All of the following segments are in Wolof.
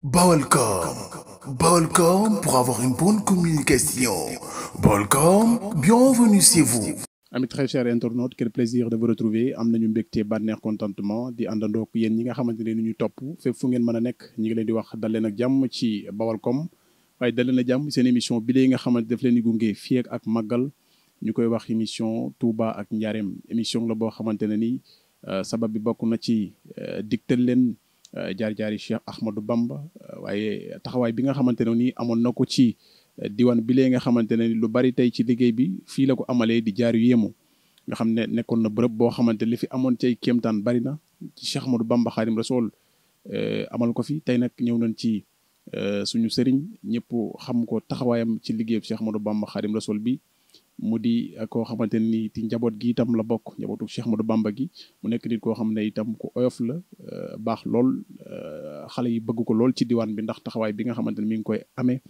Balcom. Balcom pour avoir une bonne communication. Balcom, bienvenue chez vous. Amis très chers internautes, quel plaisir de vous retrouver am nañu mbégte bànneex contentement di àndandook yéen ñi nga xamante ne ni ñu topp fépp fu ngeen mën a nekk ñi ngi leen di wax dal leen ak jàmm ci Baolcom waaye dal leen ak jàmm seen émission bi lee nga xamante daf leen di gunge fii ak màggal ñu koy wax émission Touba ak Njaareem émission la boo xamante ne ni sabab bi bokk na ci digtal leen jaar-jaari Cheikh Ahmadou Bamba waaye taxawaay bi nga xamante ne ni amoon na ko ci diwaan bi lee nga xamante ne lu bari tey ci liggéey bi fii la ko amalee di jaar yéemu nga xam ne nekkoon na bërëb boo xamante li fi amoon ci ay kéemtaan bari na ci Cheikh Ahmadou Bamba Xaadim Rasool amal ko fi tey nag ñëw nañ ci suñu sëriñ ñëpp xam ko taxawaayam ci liggéey Cheikh Ahmadou Bamba Xaadim Rasool bi mu di koo xamante ni ci njaboot gi itam la bokk njabootu Cheikh Ahmadou Bamba gi mu nekk nit koo xam ne itam ku oyof la baax lool xale yi bëgg ko lool ci diwaan bi ndax taxawaay bi nga xamante ne mi ngi koy amee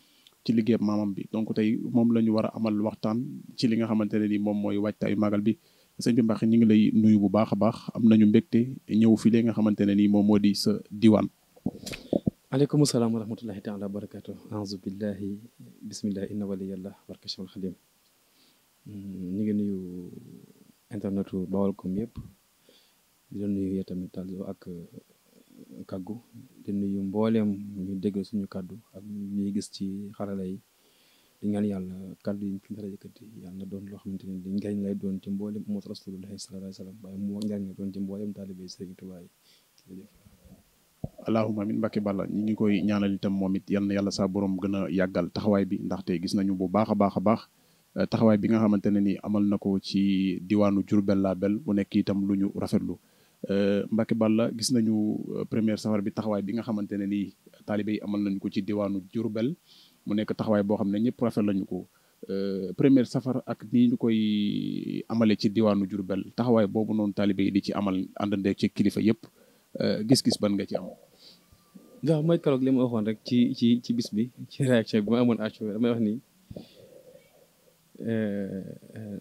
ci liggéeyam maamam bi donc tey moom la ñu war a amal waxtaan ci li nga xamante ne ni moom mooy waajtaayu magal bi sëñ bi Mbacké ñu ngi lay nuyu bu baax a baax am nañu mbégte ñëw fi li nga xamante ne ni moom moo di sa diwaan. aleykum salaam wa rahmatullahi taala wa barakatu aouzu billahi bismillahi inna waliyallah barka Cheikhul Khadim ñu ngi nuyu internetu Baolcom yëpp di la nuyu yow tamit Talzo ak kàggu di nuyu mbooleem ñu dégg suñu kàddu ak ñuy gis ci xarala yi di ñaan yàlla kàddu yi ñu fi nar a yëkkati yàlla na doon loo xamante ni dañ njariñ lay doon ci mbooleem ummat rasulullahi sallallahu alayhi wa sallam waaye mu njariñ lay doon ci mbooleem taalibe Sëriñ Tuubaa yi allahumma amin Mbacké Balla ñi ngi koy ñaanal itam moom it yal na yàlla saa borom gën a yàggal taxawaay bi ndaxte gis nañu bu baax a baax a baax taxawaay bi nga xamante ne ni amal na ko ci diwaanu Diourbel la bel mu nekk itam lu ñu rafetlu Mbacké Balla gis nañu première safar bi taxawaay bi nga xamante ne ni taalibe yi amal nañu ko ci diwaanu Diourbel mu nekk taxawaay boo xam ne ñëpp rafet lañu ko première safar ak nii ñu koy amale ci diwaanu Diourbel taxawaay boobu noonu taalibe yi di ci amal àndandeek ci kilifa yëpp gis-gis ban nga ci am. waaw mooy keroog li ma waxoon rek ci bis bi ci réaction bi ma amoon action damay wax ni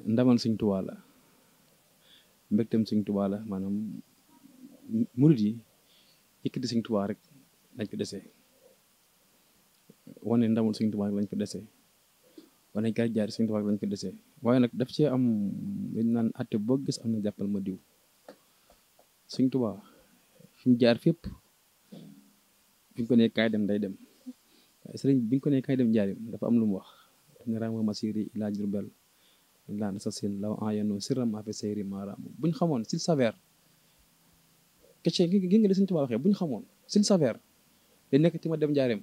ndamal Sëñ Tuubaa la mbégteem Sëñ Tuubaa la maanaam murid yi yëkkati Sëñ Tuubaa rek lañ ko desee wane ndamul Sëñ Tuubaa rek lañ ko desee wane kay jaar Sëñ Tuubaa rek lañ ko desee waaye nag daf cee am li naan atte boo gis am na jàppal ma diw Sëñ Tuubaa fi mu jaar fépp bi ñu ko nee kaay dem day dem waaye sëriñ bi ñu ko nee kaay dem njaarim dafa am lu mu wax ne rama masiri ilaa Jurbel laan sa sin law ayano siram afe sayri maaraamu bu ñu xamoon s'il s'avère question gi nga li Sëñ Tuubaa waxee bu ñu xamoon s'il s'avère day nekk ci ma dem njaarim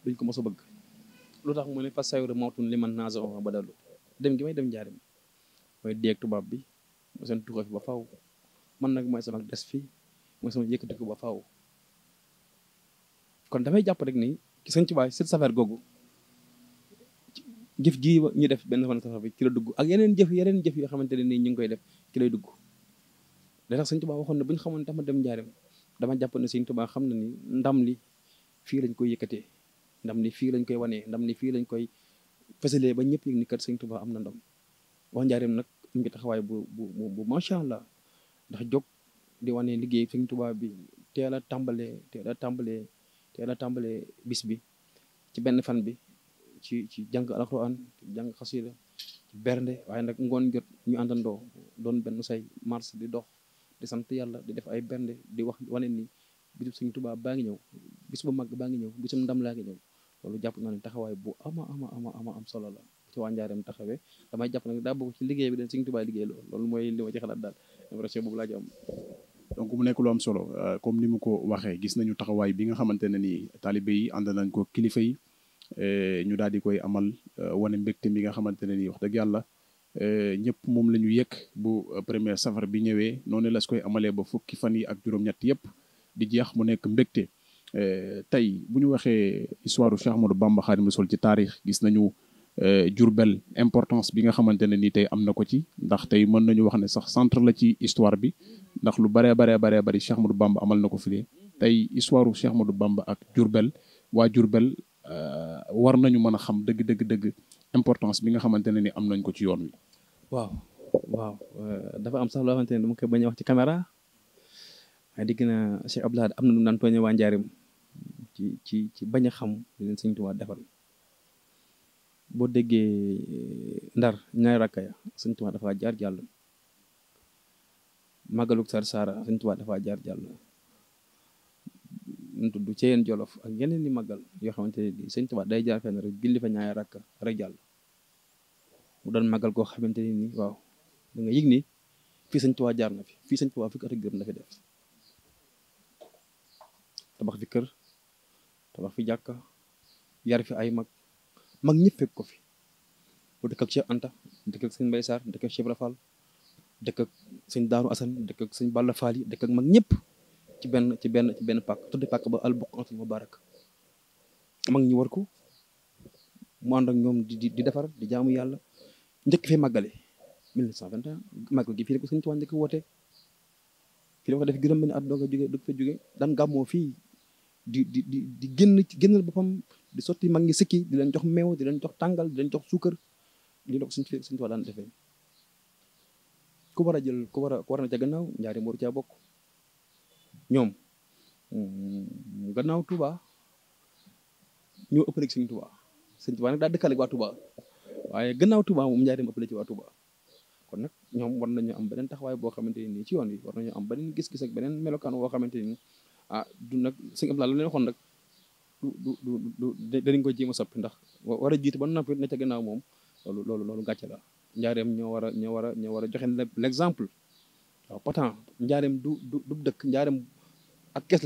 duñ ko mos a bëgg lu tax mu ne fa sayru mawtun li man naasa o ba dalu dem gi may dem njaarim mooy déeg tubaab bi mu seen tuxoo fi ba faw man nag mooy sama des fi mooy sama yëkkati ko ba faw kon dafay jàpp rek ni ci Sëñ Tuubaa s'il s'avère googu jëf ji ñu def benn fan safar bi ci la dugg ak yeneen jëf yoo xamante ne nii ñu ngi koy def ci lay dugg da tax Sëñ Tuubaa waxoon ne bu ñu xamoon dama dem njaareem dama jàpp ne Sëñ Tuubaa xam na ni ndam li fii lañ koy yëkkatee ndam li fii lañ koy wanee ndam li fii lañ koy fësalee ba ñëpp yëg ni kat Sëñ Tuubaa am na ndam wax njaareem nag mu ngi taxawaay bu macha allah ndax jóg di wane liggéey Sëñ Tuubaa bi teel a tàmbalee bis bi ci benn fan bi ci jàng alxuraan ci jàng xasida ci bernde waaye nag ngoon jot ñu àndandoo doon benn say mars di dox di sant yàlla di def ay bernde di wax wane ni bisub Sëñ Tuubaa baa ngi ñëw bis bu mag baa ngi ñëw bisum ndam laa ngi ñëw loolu jàpp naa ne taxawaay bu ama am solo la ci waa Njaareem taxawee damay jàpp nag daa bokk ci liggéey bi dañ Sëñ Tuubaa liggéey loolu mooy li ma ci xalaat daal impression boobu laa ci am. donc mu nekk lu am solo comme ni mu ko waxee gis nañu taxawaay bi nga xamante ne ni taalibe yi ànd nañ ko kilifa yi ñu daal di koy amal wane mbégte mi nga xamante ne ni wax dëgg yàlla ñëpp moom la ñu yëg bu première safar bi ñëwee noonu la su koy amalee ba fukki fan yi ak juróom-ñett yëpp di jeex mu nekk mbégte tey bu ñu waxee histoire Cheikh Ahmadou Bamba Xaadimu Rasuul ci taarix gis nañu Diourbel importance bi nga xamante ne ni tey am na ko ci ndax tey mën nañu wax ne sax centre la ci histoire bi ndax lu baree bari Cheikh Ahmadou Bamba amal na ko file tey histoire Cheikh Ahmadou Bamba ak Diourbel waa Diourbel war nañu mën a xam dëgg importance bi nga xamante ne ni am nañ ko ci yoon wi. waaw dafa am sax loo xamante ne dama koy bañ a wax ci caméra waaye dégg na Cheikh Abdoulaye am na nu naan tooñe waa Njaarim ci bañ a xam li leen Sëñ Tuubaa defal boo déggee Ndar ñaari rakka ya Sëñ Tuubaa dafa jaar jàll màggalug Sarsara Sëñ Tuubaa dafa jaar jàll ñu tudd Ceyeen Jolof ak yeneen ni màggal yoo xamante ne nii Sëñ Tuubaa day jaar fenn rek julli fa ñaari rakka rek jàll mu doon màggal koo xamante ne nii waaw da nga yëg ni fii Sëñ Tuubaa jaar na fi fii Sëñ Tuubaa fukki at ak juróom la fi def tabax fi kër tabax fi jàkka yar fi ay mag ñëpp fekk ko fi mu dëkk ak Cheikh Anta dëkk ak sëñ Mbay Sarr dëkk ak Cheikh Ibra Fall dëkk ak sëñ Daaru Asan dëkk ak sëñ Balla Fall yi dëkk ak mag ñëpp ci benn pàkk tuddi pàkk ba al-Buqatul Mubarak mag ñi war ko mu ànd ak ñoom di defar di jaamu yàlla njëkk fee màggale 1921 màggal gi fii la ko Sëñ Tuubaa njëkk woote fii la ko def juróom benn at doog fa jóge daan gàmmoo fii di génnal boppam di sotti mag ñi sëkki di leen jox meew di leen jox tàngal di leen jox suukar lii la ko Sëñ Tuubaa daan defee ku war a na ca gannaaw Njaaréem waru caa bokk ñoom gannaaw Touba ñoo ëppale Sëñ Tuubaa Sëñ Tuubaa nag daa dëkkale waa Touba waaye gannaaw Touba moom Njaaréem ëppale ci waa Touba kon nag ñoom war nañu am beneen taxawaay boo xamante ni ci yoon wi war nañu am beneen gis-gis ak beneen melokaan boo xamante ni du nag sëñ Abdoulaye lu leen waxoon nag du danañ ko jéem a soppi ndax war a jiitu ba noppi ne ca gannaaw moom loolu gàcce la Njaaréem ñoo war a joxe l'exemple waaw pourtant Njaaréem du dëkk Njaaréem ak kees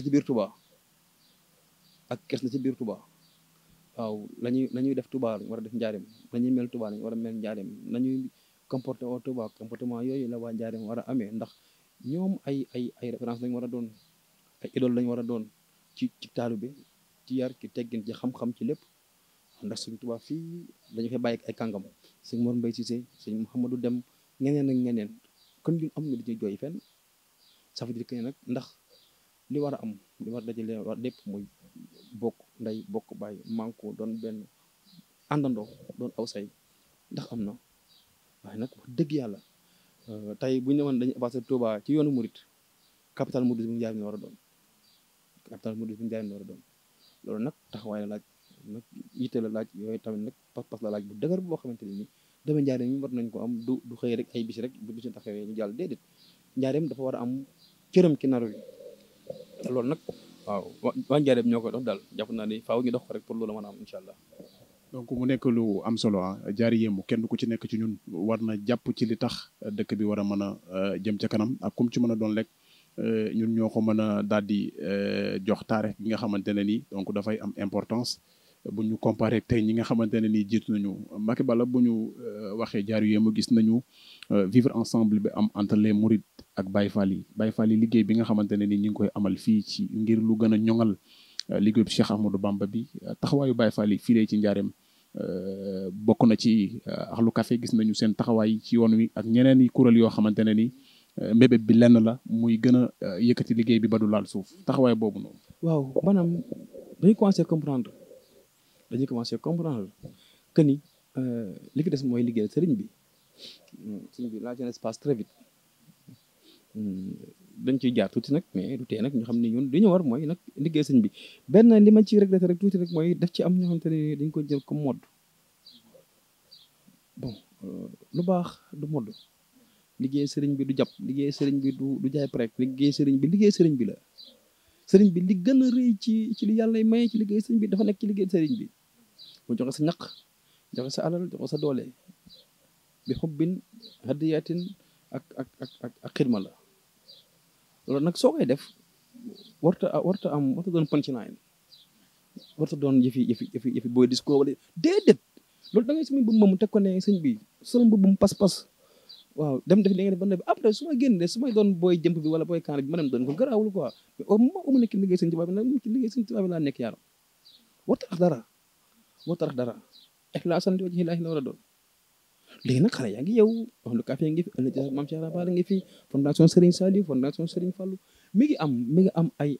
la ci biir Touba waaw lañuy def Touba lañ war a def Njaaréem nañuy mel Touba lañ war a mel Njaaréem nañuy comporté au Touba comportement yooyu la waa Njaaréem war a amee ndax ñoom ay référence lañ war a doon ay idole lañ war a doon ci taalibe ci yar ci teggin ci xam-xam ci lépp ndax Sëñ Touba fii dañu fay bàyyi ay kàngam sëñ Mor Mbaye Cissé sëñ Mouhamadou Dem ñeneen ak ñeneen kon ñun am ñu di jooy fenn ça veut dire que nag ndax li war a am li war dajale war lépp muy bokk ndey bokk bàyyi manko doon benn àndandoo doon aw say ndax am na waaye nag wax dëgg yàlla tey bu ñu demoon dañuy avancer Touba ci yoonu Murit capital mouridisme bu Njaaréem la war a doon capital mouridisme bu Njaaréem la war a doon loolu nag taxawaay la laaj nag yitte la laaj yooyu tamit nag pas-pas la laaj bu dëgër boo xamante ne ni dama Njaaréem yi war nañ ko am du xëy rek ay bis rek bu bis taxawee ñu jàll déedéet Njaaréem dafa war a am cëram ci naru yi loolu nag waaw waa Njaaréem ñoo koy dox daal jàpp naa ni faaw ñu dox ko rek pour loolu mën a am incha allah. donc mu nekk lu am solo jaari yéemu kenn ku ci nekk ci ñun war na jàpp ci li tax dëkk bi war a mën a jëm ca kanam ak kum ci mën a doon rek ñun ñoo ko mën a daal di jox taarix bi nga xamante ne nii donc dafay am importance bu ñu comparé tey ñi nga xamante ne nii jiitu nañu Mbacké Balla bu ñu waxee jaari yéemu gis nañu vivre ensemble bi am entre les Mourides ak Baye Fall yi liggéey bi nga xamante ne nii ñu ngi koy amal fii ci ngir lu gën a ñoŋal liggéey bi Cheikh Ahmadou Bamba bi taxawaayu Baye Fall yi fii ci Njaaréem bokk na ci Ahlu Café gis nañu seen taxawaay ci yoon wi ak ñeneen i kuréel yoo xamante ne ni mbébét bi lenn la muy gën a yëkkati liggéey bi ba du laal suuf taxawaay boobu noonu. waaw maanaam dañuy commencé comprendre que ni li fi des mooy liggéey sëriñ bi la jeunesse passe très vite dañ ciy jaar tuuti nag mais du tee nag ñu xam ne ñun li ñu war mooy nag liggéey sëriñ bi benn li ma ciy regretté rek tuuti rek mooy daf ci am ñoo xamante ne dañ ko jël comme mode bon lu baax du mode liggéey sëriñ bi du jàpp liggéey sëriñ bi du jaay prek liggéey sëriñ bi la sëriñ bi li gën a rëy ci li yàlla may ci liggéey sëriñ bi dafa nekk ci liggéey sëriñ bi mu joxe sa ñaq joxe sa alal joxe sa doole bi xubbin hadiyatin ak xidma la loolu nag soo koy def warta doon punchline warta doon yëfi booy disco wala déedéet loolu da ngay sumi bu moom teg ko ne sëñ bi sol mbubbum pas-pas waaw dem def li nga def ba ne après su ma génnee su may doon booy jëmp bi wala booy kaan bi ma dem doon ko garaawul quoi mais au moment où mu nekk liggéey sëñ tubaab bi nag ci liggéey sëñ tubaab bi laa nekk yaaram warta rax dara ixlaasan li wajhi llaahi la war a doon léegi nag xale yaa ngi yow Ahlu Café ngi fi ëllëg Maam Cheikh Ibra Fall ngi fi fondation Serigne Saliou fondation Serigne Fallou mi ngi am ay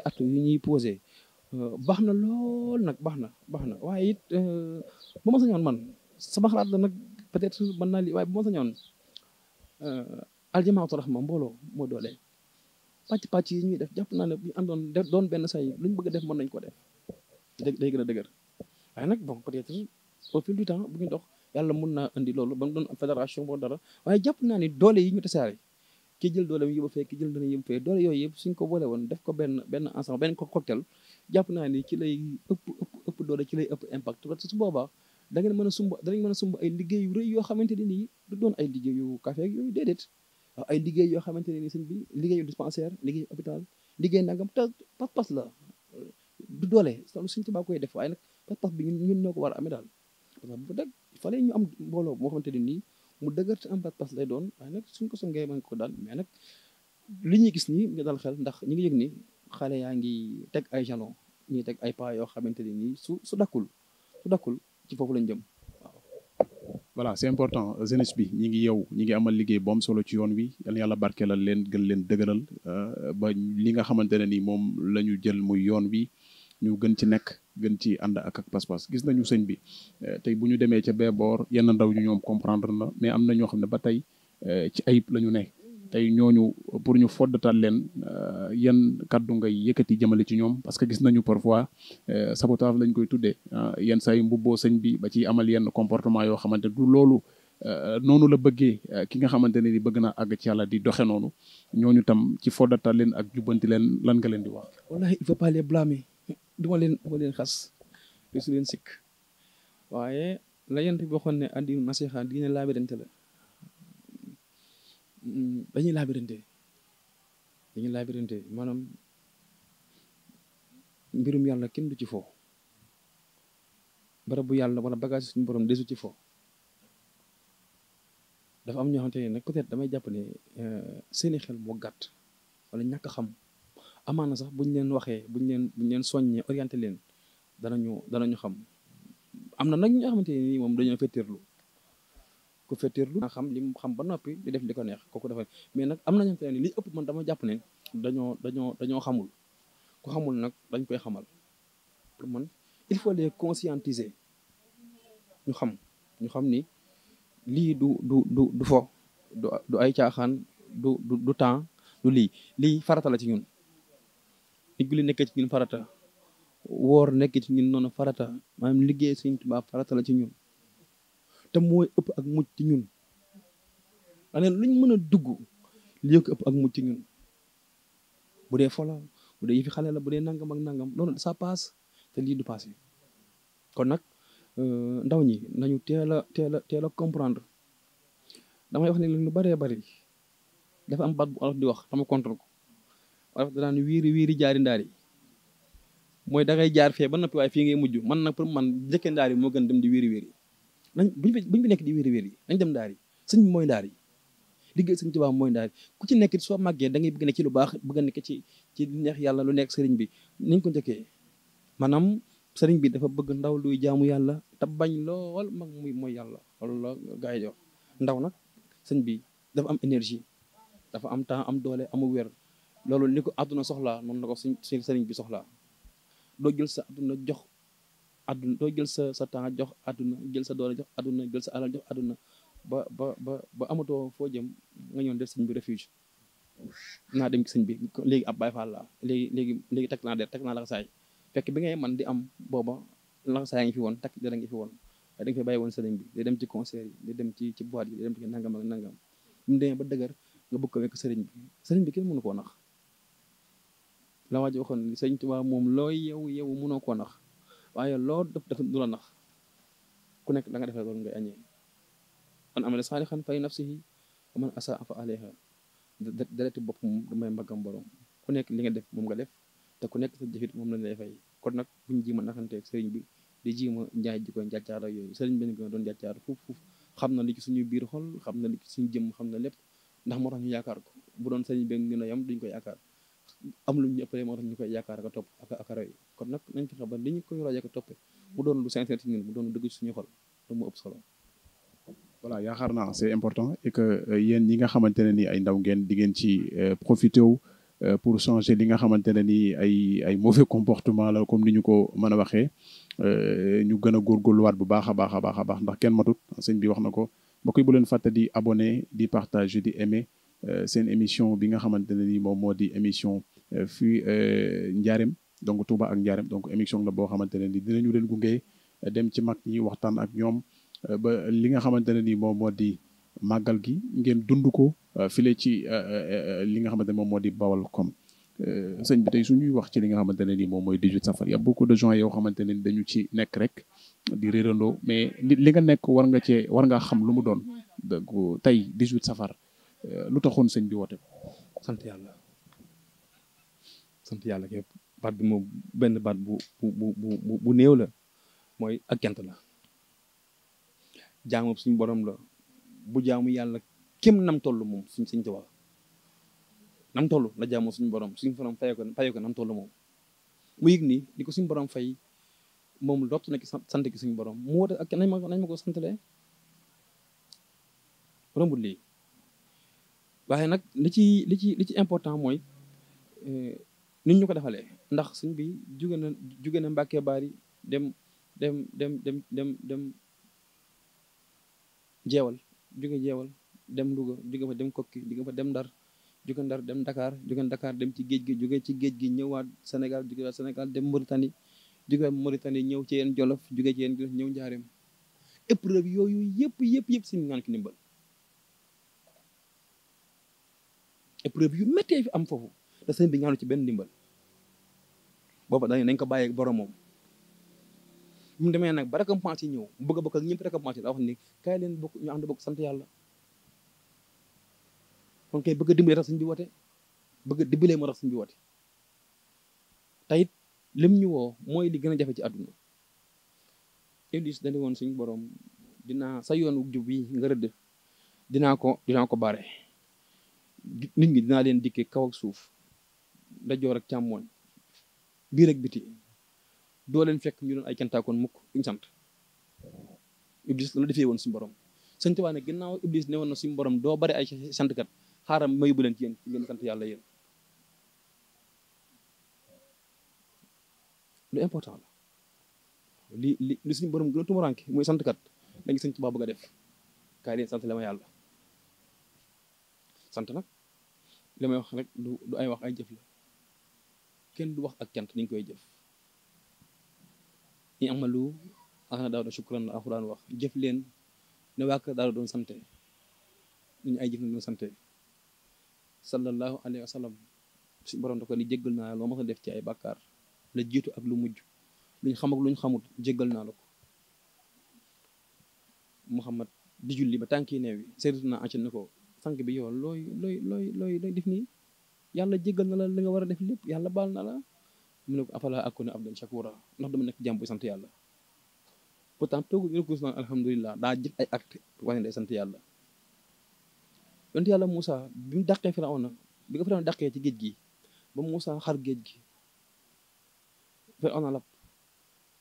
actes yu ñuy posé baax na lool nag baax na waaye it bu ma sañoon man sama xalaat la nag peut-être mën naa li waaye bu ma sañoon aljamaatu rahma mbooloo moo doole pàcc yi ñuy def jàpp naa ne bu ñu àndoon doon benn say lu ñu bëgg a def mën nañ ko def day gën a dëgër waaye nag bon peut-être au fil du temps bu ñu dox yàlla mun naa indi loolu ba mu doon fédération boo dara waaye jàpp naa ni doole yi ñu tasaare ki jël doole yóbbu fee ki jël doole yóbbu fee doole yooyu yëpp suñ ko boole woon def ko benn ensemble benn cocktail jàpp naa ni ci lay ëpp doole ci lay ëpp impact parce que su boobaa da ngeen mën a sumb danañ mën a sumb ay liggéey yu rëy yoo xamante ne nii du doon ay liggéey yu café ak yooyu déedéet waaw ay liggéey yoo xamante ne nii sëñ bi liggéeyu dispensaire liggéeyu hôpital liggéey nangam te pas-pas la du doole loolu suñ tubaab koy def waaye nag pas-pas bi ñun ñoo ko war a amee daal parce que bu dëgg il fallait ñu am mbooloo moo xamante ne nii mu dëgër te am pas-pas lay doon waaye nag suñ ko songee mën ko daal mais nag li ñuy gis nii nga dal xel ndax ñi ngi yëg ni xale yaa ngi teg ay jalon ñuy teg ay pas yoo xamante ne nii su dakkul ci foofu lañ jëm waaw. voilà c'est important jeunesse bi ñi ngi amal liggéey bu am solo ci yoon wi yàlla barkeelal leen gën leen dëgëral ba li nga xamante ne ni moom la ñu jël muy yoon wi ñu gën ci nekk gën ci ànd ak pas-pas gis nañu sëñ bi tey bu ñu demee ca bee boor yenn ndaw ñu ñoom comprendre na mais am na ñoo xam ne ba tey ci ayib la ñu ne tey ñooñu pour ñu foddatal leen yan kaddu ngay yëkkati jëmale ci ñoom parce que gis nañu parfois sabotage lañ koy tuddee yenn saa yu mbubboo sëñ bi ba ci amal yenn comportement yoo xamante du loolu noonu la bëggee ki nga xamante ne ni bëgg naa àgg ci yàlla di doxe noonu ñooñu tam ci foddatal leen ak jubbanti leen lan nga leen di wax. wallahi il faut pas les blâmer duma leen xas di su leen sikk waaye la yent bi waxoon ne addi nasiha diine laabirante la dañuy laabirante maanaam mbirum yàlla kenn du ci fo barab bu yàlla wala bagage suñu borom desu ci fo dafa am ñoo xamante ne nag peut-être damay jàpp ne seeni xel moo gàtt wala ñàkk xam amaana sax buñ leen waxee buñ leen soññee orienté leen danañu xam am na nag ñoo xamante ne nii moom dañoo fettirlu ku fettirlu nga xam li mu xam ba noppi di def li ko neex kooku dafa mais nag am na ñoo xamante ne li ëpp man dama jàpp ne dañoo xamul ku xamul nag dañ koy xamal pour man il faut les conscientiser ñu xam ni lii du fo du ay caaxaan du temps du lii farata la ci ñun nit li nekkee ci ñun farata woor nekk ci ñun noonu farata maanaam liggéey Sëñ Tuubaa farata la ci ñun te mooy ëpp ak mucc ci ñun aneen luñ mën a dugg lii ko ëpp ak mucc ci ñun bu dee fola bu dee yëfi xale la bu dee nangam ak nangam loolu ça passe te lii du passé kon nag ndaw ñi nañu teel a comprendre damay wax ne lu bëree bëri dafa am baat bu olof di wax dama contre ko olof danaan wiiri jaari ndaari mooy da ngay jaar fee ba noppi waaye fii ngay mujj man nag pour man jëkke ndaari moo gën dem di wiiri nañ buñu fi nekk di wiiri nañ dem ndaari sëñ bi mooy ndaari liggéey Sëñ Tuubaa mooy ndaari ku ci nekk soo màggee da ngay bëgg nekk ci lu baax bëgg nekk ci neex yàlla lu nekk sëriñ bi nañ ko njëkkee maanaam sëriñ bi dafa bëgg ndaw luy jaamu yàlla te bañ lool mag muy mooy yàlla loolu la gars yi jox ndaw nag sëñ bi dafa am énergie dafa am temps am doole amu wér loolu ni ko àdduna soxlaa noonu la ko suñ sëriñ bi soxlaa doo jël sa àdduna jox àdduna doo jël sa temps jox àdduna jël sa doole jox àdduna jël sa alal jox àdduna ba amatoo foo jëm nga ñëw def sëñ bi refuge naa dem ci sëñ bi léegi ab Baay Faal la léegi teg naa la saay fekk bi ngay man di am booba laxasaay ngi fi woon takk dara ngi fi woon waaye da nga fay bàyyi woon sëriñ bi di dem ci concert yi di dem ci boîte yi di dem ci nangam ak nangam mu demee ba dëgër nga bëgg ko wekk sëriñ bi kenn mënu koo nax la waa ji waxoon Sëriñ Tuubaa moom loo yeewu mënoo koo nax waaye loo def du la nax ku nekk da nga defee loolu ngay añee man amala saalixan fali nafsihi wa man asaa fa alayha dereti bopp moom damay mbaggam borom ku nekk li nga def moom nga def te ku nekk sa jëfit moom lañ lay fay kon nag buñu jiima naxanteeg sëriñ bi di jiima njaay ji koy njàccaar ak yooyu sëriñ bi ñu gën a doon njàccaar fuuf xam na li ci suñu biir xol xam na li ci suñu jëm xam na lépp ndax moo tax ñu yaakaar ko bu doon sëriñ bi gën a yam duñ ko yaakaar am lu ñu ëppale moo tax ñu koy yaakaar ak a topp ak a roy kon nag nañ fexe ba li ñu koy roy ak a toppe mu doon lu sincère ci ñun mu doon lu dëgg ci suñu xol te mu ëpp solo. voilà yaakaar naa c'est important et que yéen ñi nga xamante ne ni ay ndaw ngeen di ngeen ci profité wu pour changer li nga xamante ne ni ay mauvais comportement la comme ni ñu ko mën a waxee ñu gën a góorgóorluwaat bu baax a baax ndax kenn matut sëñ bi wax na ko mbokk yi bu leen fàtte di abonné di partager di aimer seen émission bi nga xamante ne ni moom moo di émission fii Njaareem donc Touba ak Njaareem donc émission la boo xamante ne ni dinañu leen gunge dem ci mag ñi waxtaan ak ñoom ba li nga xamante ne ni moom moo di màggal gi ngeen dund ko file ci li nga xamante ne moom moo di Baolcom. sëñ bi tey suñuy wax ci li nga xamante ne ni moom mooy 18 safar y a beaucoup de gens yoo xamante ne ni dañu ci nekk rek di réerandoo mais li nga nekk war ngaa xam lu mu doon donc tey 18 safar lu taxoon sëñ bi woote ko. sant yàlla képp baat bi moom benn baat bu néew la mooy ak cant la jaamu suñu borom la bu jaamu yàlla kem nam toll moom suñ Tuubaa nam toll la jaamoo suñu borom suñu borom fayee ko nam toll moom mu yëg nii di ko suñu borom fay moom lottu na ki sant ki suñu borom mu woote ak nañ ma ko santalee rombul lii waaye nag li ci important mooy nit ñu ko defalee ndax suñ bi jóge na Mbàkke Baari dem jeewal jóge jeewal dem Louga jóge fa dem Kokki jóge fa dem Ndar jóge Ndar dem Dakar jóge Dakar dem ci géej gi jóge ci géej gi ñëwaat Sénégal jóge waat Sénégal dem Mauritanie jóge Mauritanie ñëw ci yeen Jolof jóge ci yeen Jolof ñëw Njaareem épreuve yooyu yëpp suñu ñaan ki ndimbal épreuve yu méttee fi am foofu te sëñ bi ñaanu ci benn ndimbal booba dañ nañ ko bàyyee borom moom mu demee nag ba récompense yi ñëw bëgg a bokk ak ñëpp récompense yi daa wax ni kaay leen bokk ñu ànd bokk sant yàlla kon kay bëgg a dimbalee tax sëñ bi woote bëgg a dimbalee moo tax sëñ bi woote tayit lim ñu woo mooy li gën a jafe ci àdduna Iblis dañu woon suñu borom dinaa sa yoon wu jub yi nga rëdd dinaa ko bare nit ñi dinaa leen dikkee kaw ak suuf ndajoor ak càmmooñ biir ak biti doo leen fekk ñu doon ay cantaakoon mukk duñ sant Iblis la defee woon suñu borom sëñ Tuubaa ne ginnaaw Iblis ne woon na suñu borom doo bari ay santkat xaaral ma yóbbu leen ci yéen ci ngeen sant yàlla yéen lu important la li suñu borom gën a tumuraanke mooy santkat dañu sëñ Tuubaa bëgg a def kaay leen sant la ma yàlla sant nag li may wax rek du ay wax ay jëf la kenn du wax ak cant dañ koy jëf ñu amalu axna daaw da shukran la alxuraan wax jëf leen ne waa kër daal doon sante ñu ay jëf na doon sante sallallahu alayhi wa sallam suñu borom da ko ni jéggal naa loo ma ko def ci ay bàkkaar la jiitu ak lu mujj luñ xam ak luñ xamut jéggal naa la ko Muhammad di julli ba tànki neew yi Seydina Aïcha ne ko sànq bi yow looy def nii yàlla jéggal na la li nga war a def lépp yàlla baal na la mu ne ko afala akuna abdan shakura ndax dama nekk jàmm bu sant yàlla pourtant toogu ñu ko naan alhamdulilah daa jëf ay acte wane day sant yàlla yonent yàlla Moussa bi mu dàqee Firawna bi ko Firawna dàqee ci géej gi ba Moussa xar géej gi Firawna lap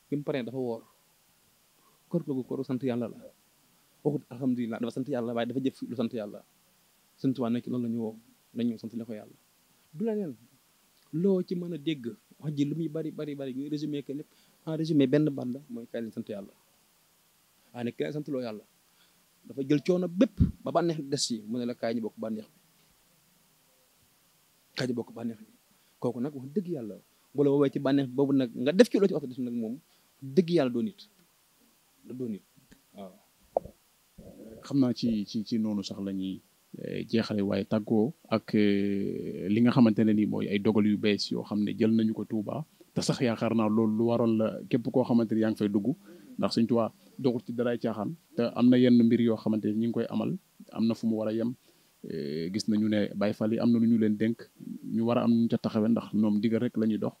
bi mu paree dafa woor kor googu koru sant yàlla la waxut alhamdulilah dafa sant yàlla waaye dafa jëf lu sant yàlla sant waa nekk loolu la ñu woo nañ ñëw sant la ko yàlla du la leen loo ci mën a dégg wax ji lu muy bari ñu résumé que lépp en résumé benn baat la mooy kaay leen sant yàlla waaye nag kaay sant loo yàlla dafa jël coono bépp ba bànneex des yi mu ne la kaay ñu bokk bànneex bi kaay ñu bokk bànneex bi kooku nag wax dëgg yàlla bu la woowee ci bànneex boobu nag nga def ci loo ci wax def nag moom dëgg yàlla doo nit waaw xam naa ci noonu sax la ñuy jeexale waaye tàggoo ak li nga xamante ne nii mooy ay dogal yu bees yoo xam ne jël nañu ko Touba te sax yaakaar naa loolu lu waroon la képp koo xamante ni yaa ngi fay dugg ndax Sëñ Tuubaa doxul ci daraay caaxaan te am na yenn mbir yoo xamante ni ñi ngi koy amal am na fu mu war a yem gis nañu ne Baay Faal yi am na lu ñu leen dénk ñu war a am ñu ca taxawee ndax ñoom digal rek la ñuy dox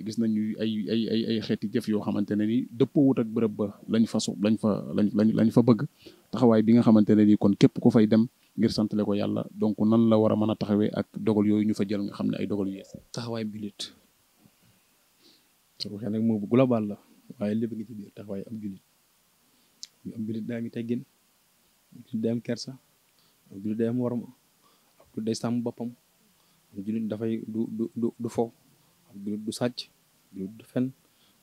gis nañu ay xeeti jëf yoo xamante ne ni dëppoo wut ak bërëb ba lañ fa bëgg taxawaay bi nga xamante ne ni kon képp ku fay dem ngir santale ko yàlla donc nan la war a mën a taxawee ak dogal yooyu ñu fa jël nga xam ne ay dogal yu yees taxawaay jullit soo waxee nag moo bu global la waaye lépp ngi ci biir taxawaay am jullit daa mi teggin am jullit day am kersa am jullit day am worma am jullit day sàmm boppam am jullit dafay du fo am jullit du sàcc am jullit du fen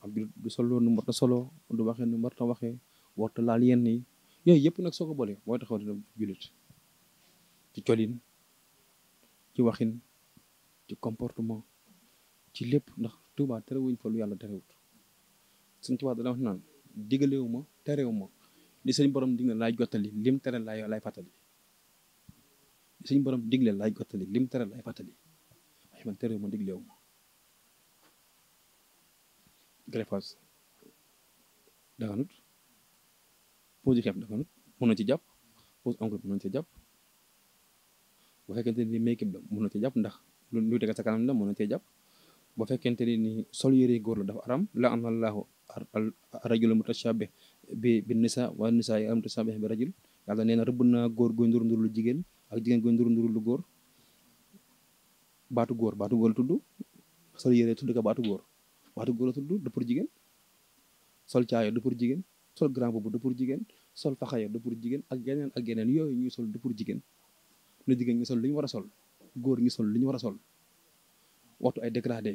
am jullit du solo nu mbarta solo du waxee nu mbarta waxee warta laal yenn yi yooyu yëpp nag soo ko boole mooy taxaw dina jullit ci colin ci waxin ci comportement ci lépp ndax Tuubaa terewuñ fa lu yàlla terewut Sëñ Tuubaa dana wax naan digalewu ma terewu ma li sëñ borom digle laay jottali lim tere laay fàttali li sëñ borom digle laay jottali lim tere laay fàttali waaye man terewu ma diglewu ma greffage daganut pose xeef daganut mën na ci jàpp pose ongle mën na ci jàpp bu fekkente ni make-up la mën na ci jàpp ndax luy tege sa kanam la mën na cee jàpp bu fekkente ni sol yére góor la dafa aram la am allahu rajul mutashabih bi nisa wa nisa yi am mutashabih bi rajul yàlla nee na rëbb naa góor guy nduru nduru lu jigéen ak jigéen guy nduru nduru lu góor baatu góor la tudd sol yére tudd ko baatu góor la tudd du pour jigéen sol caaya du pour jigéen sol grand boubou du pour jigéen sol faxaya du pour jigéen ak yeneen yooyu ñuy sol du pour jigéen na jigéen ñi sol li ñu war a sol góor ñi sol li ñu war a sol waxtu ay dégradé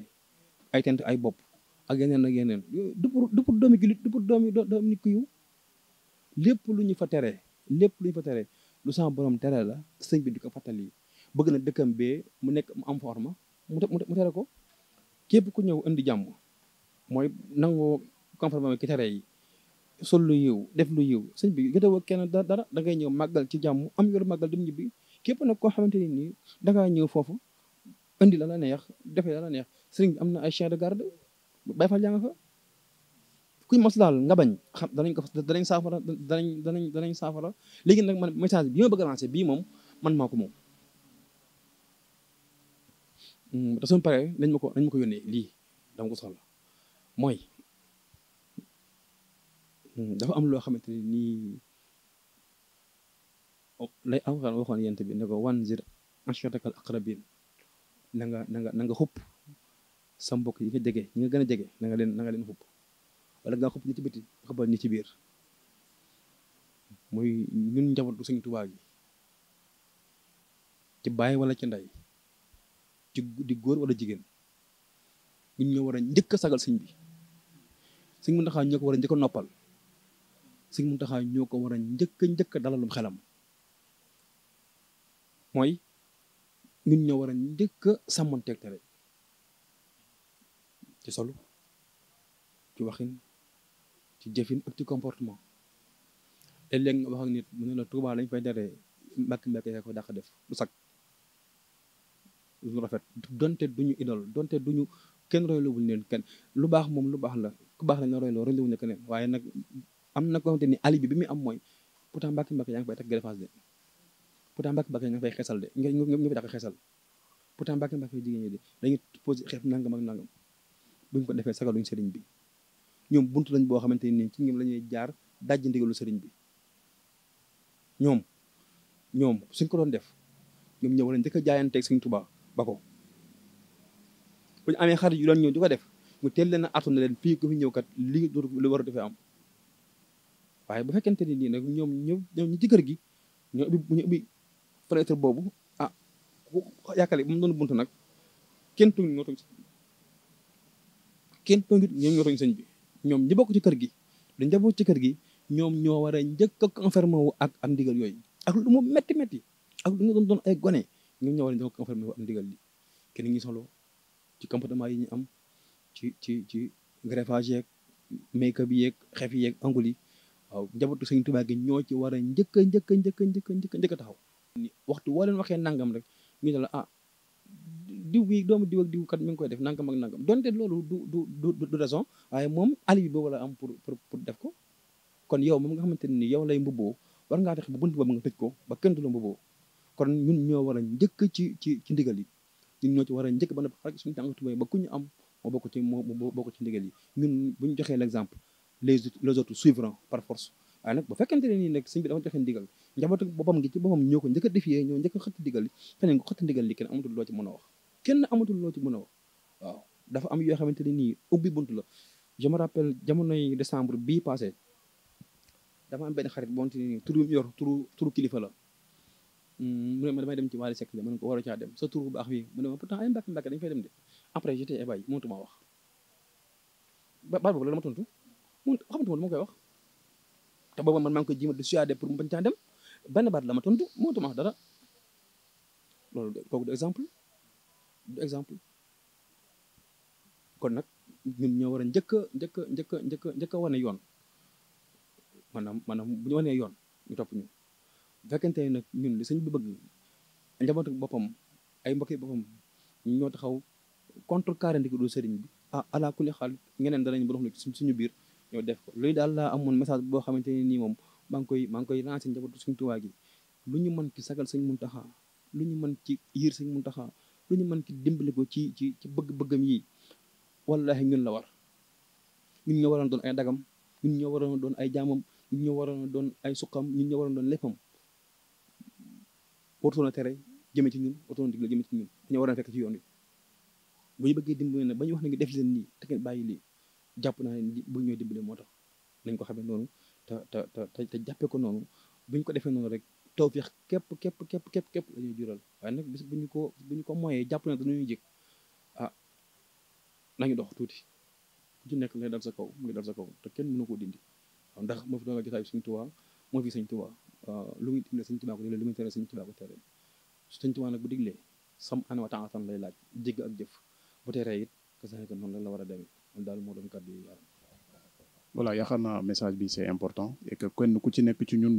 ay tent ay bopp ak yeneen du pour doomi jullit du pour doomi nit ku yiw lépp lu ñu fa tere lu sama borom tere la sëñ bi di ko fàttali bëgg na dëkkam bee mu nekk mu am forma mu tere ko képp ku ñëw indi jàmm mooy nangoo conformément ki tere yi sol lu yiw def lu yiw sëñ bi gëtawoo kenn dara da ngay ñëw màggal ci jàmm am yor màggal dem ñibbi képp nag koo xamante ni nii dangaa ñëw foofu indi la neex defee la neex sëriñ bi am na ay chien de garde bay fa jàng fa kuy maslaal nga bañ xam danañ saafara léegi nag man message bi ma bëgg a lancer bii moom man maa ko moom te suñu paree nañ ma ko yónnee lii dama ko soxla mooy dafa am loo xamante ni nii lay alxuraan waxoon yent bi ne ko wanzir ashiratakal aqrabin na nga xupp sa mbokk yi nga jege ñi nga gën a jege na nga leen xupp wala nga xupp ñi ci biti xëppal ñi ci biir muy ñun njabootu Sëñ Tuubaa gi ci baay wala ci ndey ci di góor wala jigéen ñun ñoo war a njëkk a sagal sëñ bi Sëñ Muntaxaa ñoo ko war a njëkk a noppal Sëñ Muntaxaa ñoo ko war a njëkk a dalalum xelam mooy ñun ñoo war a njëkk a sàmmanteeg tere ci solo ci waxin ci jëfin ak ci comportement léeg-léeg nga wax ak nit mu ne la Tuubaa lañ fay tere mbàkk yaa ko dàq def du sag lu rafet donte duñu idol donte duñu kenn roylowuñ leen kenn lu baax moom lu baax la ku baax lañ la roylowuñ leen keneen waaye nag am na ko xamante ni ali bi muy am mooy pourtant mbàkk yaa ngi fay teg greffage de pourtant mbàkk yaa ngi fay xeesal de ñu fi dàq xeesal pourtant mbàkk jigéen ñi de dañuy posé xeef nangam ak nangam buñ ko defee sagaluñ sëriñ bi ñoom buntu lañ boo xamante ni ci ñoom la ñuy jaar dajji ndigalu sëriñ bi ñoom suñ ko doon def ñoom ñëw njëkk a jaayanteeg Sëriñ Tuubaa ba ko bu ñu amee xarit yu doon ñëw di ko def mu teel leen a artu na leen fii ko fi ñëw kat lii lu war a defee am waaye bu fekkente ni nii nag ñoom ñu ci kër gi ñu ubbi fenêtre boobu ah yaakaar bu mu doon buntu nag kenn tuñ ñoo tooñ sëñ bi ñoom ñi bokk ci kër gi du njaboot ci kër gi ñoom ñoo war a njëkk a confirmé wu ak ndigal yooyu ak lu mu métti ak lu nga doon ay gone ñoom ñoo war a njëkk a confirmé wu ak ndigal li kenn ngi solo ci comportement yi ñu am ci greffage yeeg make-up yeeg xef yeeg angul yi waaw njabootu Sëñ Tuubaa gi ñoo ci war a njëkk a taxaw waxtu woo leen waxee nangam rek ñu ne la ah diw bi doomu diw ak diw kat mi ngi koy def nangam ak nangam donte loolu du raison waaye moom ali bi boobu la am pour def ko kon yow moom nga xamante ni yow lay mbubboo war ngaa tax ba bunt boobu nga tëj ko ba kenn du la mbubboo kon ñun ñoo war a njëkk ci ndigal yi ñun ñoo ci war a njëkk ba na rek suñu tànk tubéy ba ku ñu am moo bokk ci ndigal yi ñun bu ñu joxee l'exemple les autres suivront par force waaye nag bu fekkente ne nii nag sëñ bi dafa joxe ndigal njabootu boppam ngi ci boppam ñoo ko njëkk a defiyee ñoo njëkk a xëtt ndigal li feneen ko xëtt ndigal li kenn amatul loo ci mën a wax waaw dafa am yoo xamante ne nii ubbi bunt la je me rappelle jamonoy décembre bii passé dafa am benn xarit bonte ni tur bi mu yor turu kilifa la mu ne ma damay dem ci Wally Seck de ma ne ko war a caa dem sa tur bu baax bi mu ne ma pourtant ay mbàkk dañu fay dem de après j'étais ébahi mënatuma wax baat boobu la dama tontu xamatuma lu ma koy wax te booba man maa ngi koy jéem a dissuader pour mu bañ caa dem benn baat la ma tontu mënatuma wax dara loolu kooku du exemple kon nag ñun ñoo war a njëkk a wane yoon maanaam bu ñu wanee yoon ñu topp ñu bu fekkente ne nag ñun li sëñ bi bëgg njabootu boppam ay mbokki boppam ñu ñoo taxaw contre carré ndigal sëriñ bi ala kulli xaal ñeneen danañ bu dox suñu biir ñoo def ko luy daal laa amoon message boo xamante ne nii moom maa ngi koy lancé njabootu Sëñ Tuubaa gi lu ñu mën ci sagal Sëñ Muntaxa lu ñu mën ci yiir Sëñ Muntaxa lu ñu mën ci dimbali ko ci bëgg-bëggam yi wallahi ñun la war ñun ñoo waroon doon ay dagam ñun ñoo waroon doon ay jaamam ñun ñoo waroon doon ay suqam ñun ñoo waroon doon léppam wartoon a tere jëme ci ñun wartoon a digle jëme ci ñun dañoo waroon fekk ci yoon wi bu ñu bëggee dimbali ne ba ñu wax ne ngi def leen nii te ngeen bàyyi lii jàpp naa ne bu ñoo dimbali moo tax nañ ko xamee noonu te jàppee ko noonu bu ñu ko defee noonu rek tawfeex képp la ñuy jural waaye nag bis bu ñu ko moyee jàpp na dañuy jëkk nañu dox tuuti ku ci nekk lay dal sa kaw mu ngi dal sa kaw te kenn mënu koo dindi waaw ndax moo fi doon jotaay Sëñ Tuubaa moo fi Sëñ Tuubaa lu muy digle Sëñ Tuubaa ko digle lu muy tere Sëñ Tuubaa ko tere Sëñ Tuubaa nag bu diglee sam ana wa taatan lay laaj jégg ak jëf bu teree it que noonu la war a demee loolu daal moo doon kàddu yi. voilà yaakaar naa message bi c'est important et que kenn ku ci nekk ci ñun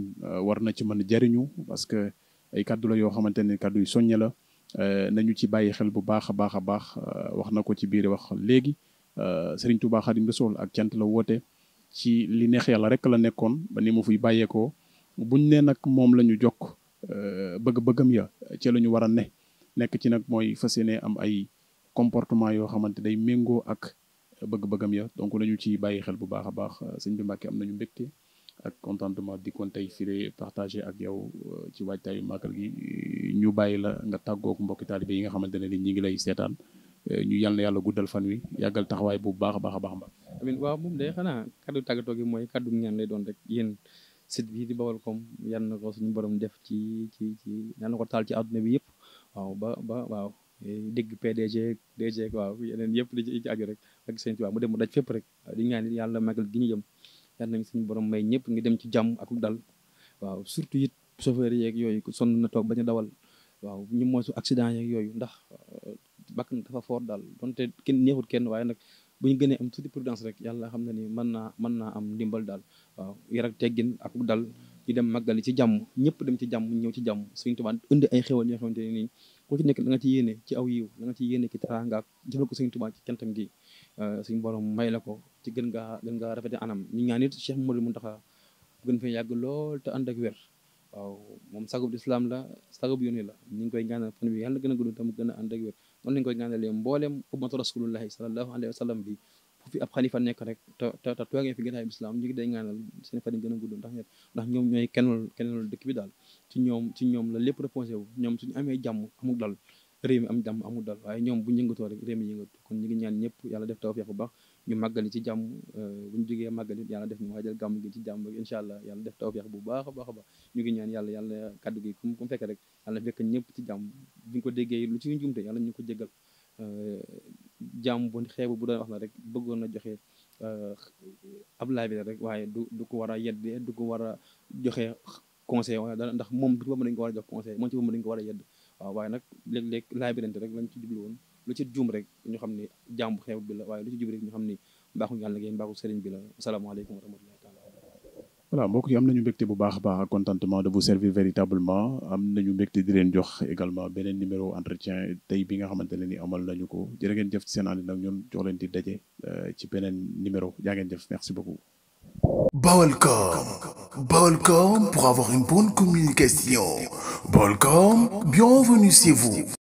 war na ci mën a jariñu parce que ay kàddu la yoo xamante ne kàddu yu soññe la nañu ci bàyyi xel bu baax a baax a baax wax na ko ci biir wax léegi Serigne Touba Khadim Rassoul ak cant la woote ci li neex yàlla rek la nekkoon ba ni mu fiy bàyyeekoo buñ ne nag moom la ñu jokk bëgg-bëggam ya ci la ñu war a nekk ci nag mooy fas yéene am ay comportement yoo xamante day méngoo ak bëgg-bëggam ya donc la ñu ci bàyyi xel bu baax a baax sëñ bi Mbàkke am nañu mbégte ak contentement di kon tey fii partagé ak yow ci waajtaayu màggal gi ñu bàyyi la nga tàggoog mbokki taalibe yi nga xamante ne ni ñi ngi lay seetaan ñu yal na yàlla guddal fan wi yàggal taxawaay bu baax a baax a baax Mbàkke. amiin waaw moom day xanaa kaddu tàggatoo gi mooy kaddu ñaan lay doon rek yéen site bi di Baolcom yal na ko suñu borom def ci yal na ko taal ci àdduna bi yëpp waaw waaw dégg PDG DG waaw yeneen yëpp di ci aju rek ak Sëñ Tuubaa mu dem mu daj fépp rek di ñaan yàlla màggal gi ñu jëm yal nañ suñu borom may ñëpp ngi dem ci jàmm ak dal waaw surtout it chauffeur yeeg yooyu sonn na toog bañ a dawal waaw ñu moytu accident yeeg yooyu ndax bakkan dafa fort daal donte kenn neexut kenn waaye nag bu ñu gënee am tuuti prudence rek yàlla xam na ni mën naa am ndimbal daal waaw yar ak teggin ak dal ñu dem màggali ci jàmm ñëpp dem ci jàmm ñëw ci jàmm Sëñ Tuubaa indi ay xéwal yoo xamante ne nii ku ci nekk la nga ci yéene ci aw yiw la nga ci yéene ci teraanga ak jëfal ko Sëñ Tuubaa ci cantam gi suñu borom may la ko ci gën ngaa rafete anam ñu ñaan it Cheikh Mouhamadou Mountakha gën fay yàgg lool te ànd ak wér waaw moom sagub islam la sagub yooni la ñu ngi koy ñaanal fan wi yàlla gën a gudd tam gën a ànd ak wér noonu lañu koy ñaanalee mbooleem ummatu rasulullahi sallallahu alayhi wa sallam bi fu fi ab xalifa nekk rek te toogee fi gënaay islam ñu ngi day ñaanal seen fan yi gën a gudd ndax ñoom ñooy kennal dëkk bi daal ci ñoom la lépp reposé wu ñoom suñu amee jàmm amul dal réew mi am jàmm amul dal waaye ñoom bu ñu yëngatoo rek réew mi yëngatu kon ñu ngi ñaan ñëpp yàlla def tawfiq bu baax ñu màggali ci jàmm bu ñu jógee màggali yàlla def ñu waajal gàmm gi ci jàmm rek incha allah yàlla def tawfiq bu baax a baax a baax ñu ngi ñaan yàlla kàddu gi ku mu fekk rek yàlla fekk ñëpp ci jàmm bu ñu ko déggee lu ci njumte yàlla ñu ko jéggal jàmm bu xeebu bu doon wax la rek bëggoon na joxe ab laaj bi rek waaye du ko war a yedd du ko war a joxe conseil wala dara ndax moom ci boppam dañu ko war a jox conseil moom ci boppam dañu ko war a yedd waaw waaye nag léeg-léeg laaj bi rek lañ ci jublu woon lu ci juum rek ñu xam ni jàmm bu xeebu bi la waaye lu ci jub rek ñu xam ni mbaaxu yàlla ngeen mbaaxu sëriñ bi la asalaamaaleykum wa rahmatullahi taala voilà mbokk yi am nañu mbégte bu baax a baax ak contentement de vous servir véritablement am nañu mbégte di leen jox également beneen numéro entretien tey bi nga xamante ne ni amal nañu ko jërë ngeen jëf ci seen ànd nag ñun jox leen di daje ci beneen numéro jaa ngeen jëf merci beaucoup. Baolcom pour avoir une bonne communication. Baolcom, bienvenue chez vous.